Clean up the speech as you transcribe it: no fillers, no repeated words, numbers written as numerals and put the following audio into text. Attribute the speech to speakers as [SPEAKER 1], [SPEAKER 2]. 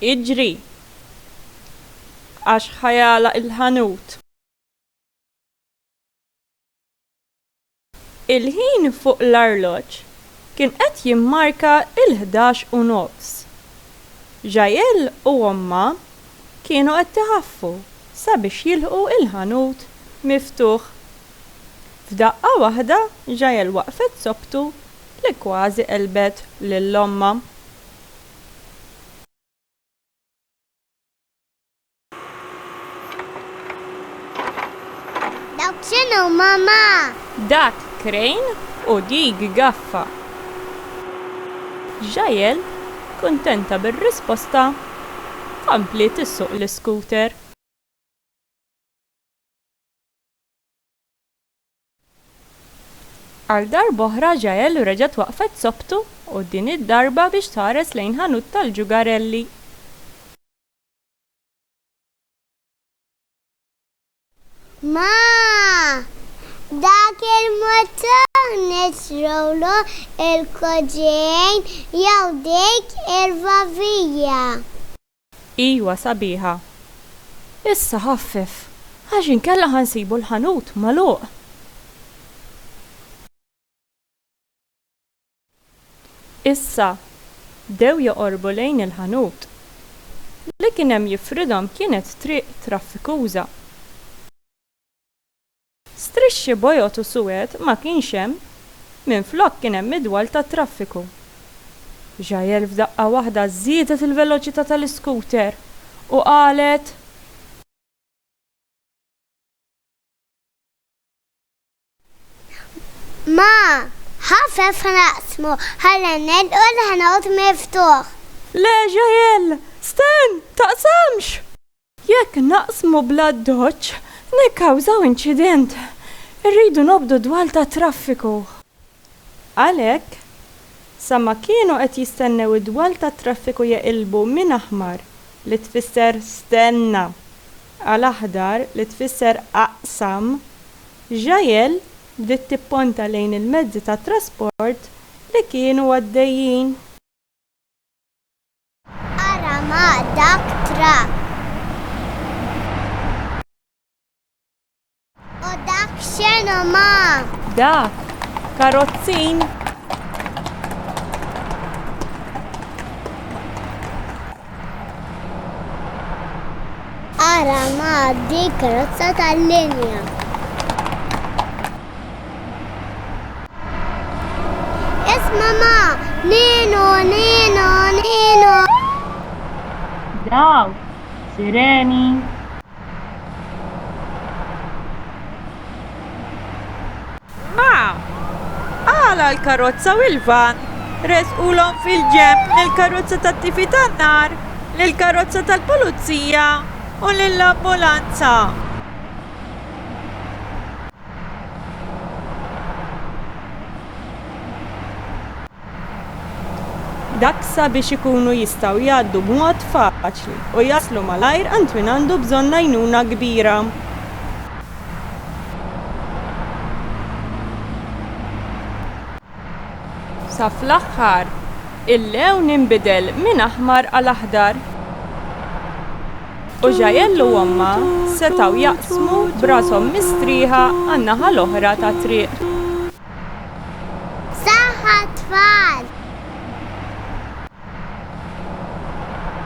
[SPEAKER 1] Iġri! Għax ħa jagħlaq il-ħanut. Il-ħin fuq l-arloġġ kien qed jimmarka l-11 u nofs. Jael u ommha kienu qed iħaffu sabiex jilħqu l-ħanut miftuħ. F'daqqa waħda Jael waqfet sobtu li kważi qelbet lil ommha.
[SPEAKER 2] Dawk x'inhu mamà?
[SPEAKER 1] Dak krejn u dik gaffa. Jael, kuntenta bir-risposta, kompliet issuq l-iskuter. Għal darb'oħra Jael reġgħet waqfet sobtu u din id-darba biex tħares lejn ħanut tal-ġugarelli.
[SPEAKER 2] Ma! Dak il-mutur nixtrulu il-kuġin jew dik il-vavija.
[SPEAKER 1] Iwa sabiħa. Issa ħaffef, għax inkella ħa nsibu l-ħanut magħluq. Issa, bdew joqorbu lejn il-ħanut. Li kien hemm jifridhom kienet triq traffikuża. Strixxi bojod u suwed ma kienx hemm, minflok kien hemm id-dwal tat-traffiku. Jael f'daqqa waħda żiedet il-veloċità tal-iskuter u qalet.
[SPEAKER 2] Ma, ħafef naqsmu ħalli nilqu l-ħanut miftuħ.
[SPEAKER 1] Le Jael! Stenn! Taqsamx! Jekk naqsmu bl-addoċċ, nikkawżaw inċident. Irridu nobdu d-dwal tat-traffiku. Għalhekk, sa ma kienu qed jistennew id-dwal tat-traffiku jeqilbu minn aħmar, li tfisser stenna, għal aħdar, li tfisser aqsam, Jael bdiet tipponta lejn il-mezzi tat-trasport li kienu għaddejjin.
[SPEAKER 2] Ara ma dak trakk. U dak x'inhu ma?
[SPEAKER 1] Dak karozzin.
[SPEAKER 2] Ara ma dik karozza tal-linja. Isma' ma, Ninu, Ninu, Ninu.
[SPEAKER 1] Dawk sireni. Ma! Għala l-karozza u l-vann resqulhom fil-ġenb lill-karozza tat-tifi tan-nar, lill-karozza tal-pulizija u lill-ambulanza. Dak sabiex ikunu jistgħu jgħaddu b'mod faċli u jaslu malajr għand min għandu bżonn għajnuna kbira. Sa fl-aħħar, il-lewn inbidel minn aħmar għal aħdar. U Jael u ommha setgħu jaqsmu b'rashom mistrieħa għan-naħa l-oħra tat-triq.
[SPEAKER 2] Saħħa tfal!